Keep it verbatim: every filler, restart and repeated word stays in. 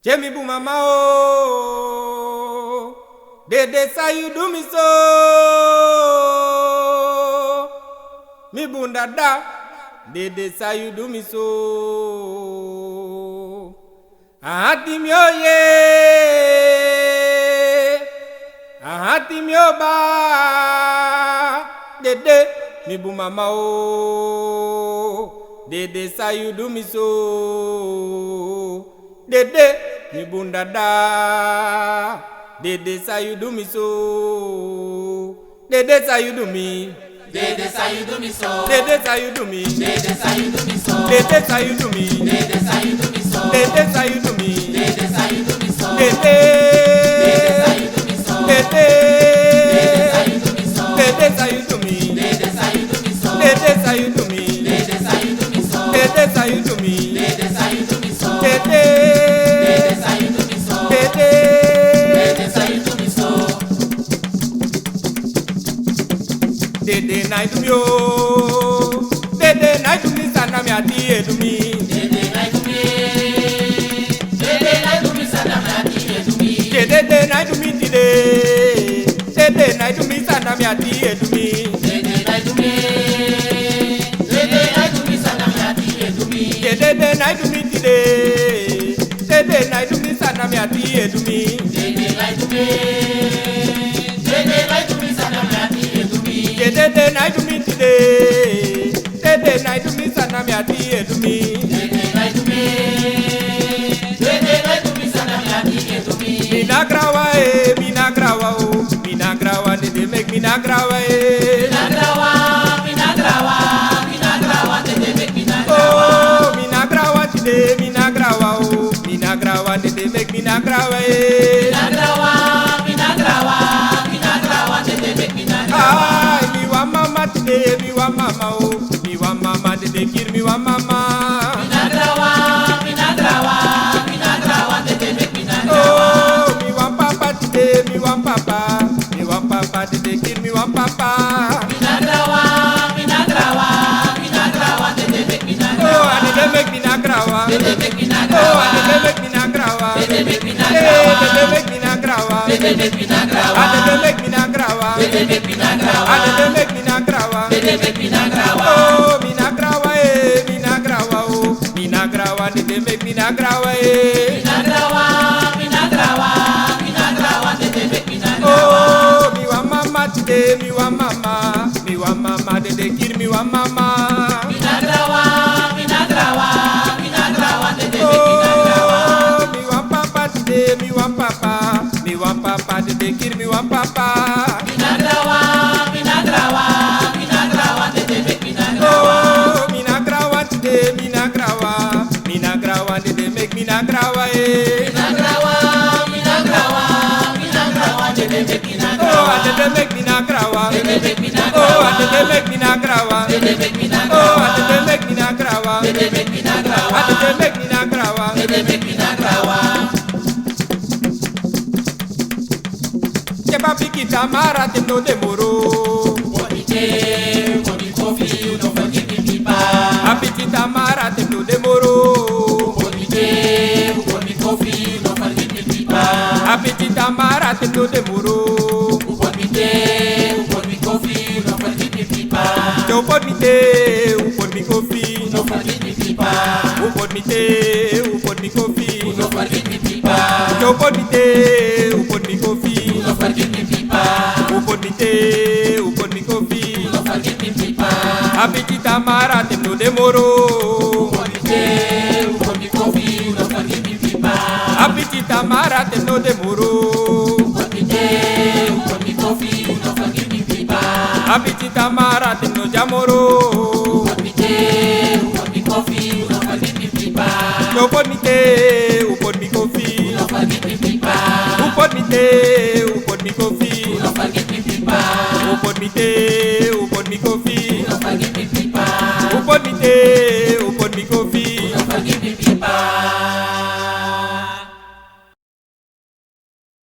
Tye mi bun mama o, dede san yu du mi so. Mi bun dada, dede san yu du mi so. A hati mi o ye, a hati mi o ba. Dede, mi bun mama o, dede san yu du mi so. Dede, mi bun dada, dede san yu du mi so. Dede san yu du mi. Dede san yu du mi so. Dede san yu du mi. Dede san yu du mi so. Dede san yu du mi. Dede san yu du mi so. Dede san yu du mi. Dede san yu du mi so. Dede. Dede san yu du mi so. Dede. Dede san yu du mi so. Dede san yu du mi. Dede san yu du mi so. Dede san yu du mi. Dede san yu du mi. Dede san yu du mi so. Dede. Dede san yu du mi so. Dede. Dede san yu du mi so. Dede na yu du mi o. Dede na yu du mi san na mi ati e du mi. Dede na yu du mi. Dede na yu du mi san na mi ati e du mi. Dede na yu du mi tide. Dede na yu du mi san na mi ati e du mi. Dede na yu du mi. Dede na yu du mi san na mi ati e du mi. Dede na yu du mi tide. Dede na yu du mi san na mi ati e du mi. Dede na yu du mi. Dede na yu du mi san na mi ati e du mi. Dede na yu du mi tide. Dede na yu du mi san na mi ati e du mi. Dede na yu du mi. Dede na yu du mi san na mi ati e du mi. Mi na grawa e, mi na grawa o. Mi na grawa, dede meki mi na grawa e. Mi na grawa, mi na grawa, mi na grawa, dede meki mi na grawa. Oh, mi na grawa tide, mi na grawa o. Mi na grawa, dede meki mi na grawa e. Mi na grawa, mi na grawa, mi na grawa, dede meki mi na grawa. Ai, mi wan mama tide, mi wan mama o. Mi wan mama, dede kiri mi wan mama. Mi na grawa, mi na grawa, mi na grawa, dede meki mi na grawa. Oh, mi wan papa tide, mi wan papa. Mi wan papa, dede kiri mi wan papa. Mi na grawa, mi na grawa, mi na grawa, dede meki mi na grawa. Oh, a dede meki mi na grawa. Dede meki mi na grawa. Oh, a dede meki mi na grawa. Dede meki mi na grawa. Eh, dede meki mi na grawa. Dede meki mi na grawa. A dede meki mi na grawa. Dede meki mi na grawa. A dede meki mi na grawa. Dede meki mi na grawa. Oh, mi na grawa, eh, mi na grawa, oh. Mi na grawa, dede meki mi na grawa, eh. Mi na grawa, mi na grawa, mi na grawa, dede meki mi na grawa. Oh, mi wan mama tide, mi wan mama. Mi wan mama, dede kiri mi wan mama. Mi na grawa, mi na grawa, mi na grawa, dede meki mi na grawa. Oh, mi wan papa tide, mi wan papa. Mi wan papa, dede kiri mi wan papa. Mi na grawa, mi na grawa, mi na grawa, dede meki mi na grawa. Oh, mi na grawa tide, mi na grawa. Mi na grawa, dede meki mi na grawa, eh. Mi na grawa, mi na grawa, mi na grawa, dede meki mi na grawa. Oh, a dede meki mi na grawa. Dede meki mi na grawa. Oh, a dede meki mi na grawa. Dede meki mi na grawa. Oh, a dede meki mi na grawa. Dede meki mi na grawa. A dede meki mi na grawa. Dede meki mi na grawa. Te papi kita mara te no de moro. Boni te, boni kofi, no forget mi pipa. Apiti tamara te no de moro. Boni te, boni kofi, no forget mi pipa. Apiti tamara te no de moro. Boni te, boni kofi, no forget mi pipa. Te upon mi te, upon mi kofi. No forget mi pipa. Upon mi te, upon mi kofi. No forget mi pipa. Te upon mi te, upon mi kofi. No forget mi pipa. Upon mi te, upon mi kofi. No forget mi pipa. Apiti tamara te no de moro. Upon mi te, upon mi kofi. No forget mi pipa. Apiti tamara te no de moro. Upon mi te, upon mi kofi. No forget mi pipa. Apiti tamara te no de moro. Upon mi te, upon mi kofi. No forget mi pipa. Te upon mi te, upon mi kofi. No forget mi pipa. Upon mi te, upon mi kofi. No forget mi pipa. Upon mi te, upon mi kofi. No forget mi pipa. Upon mi te,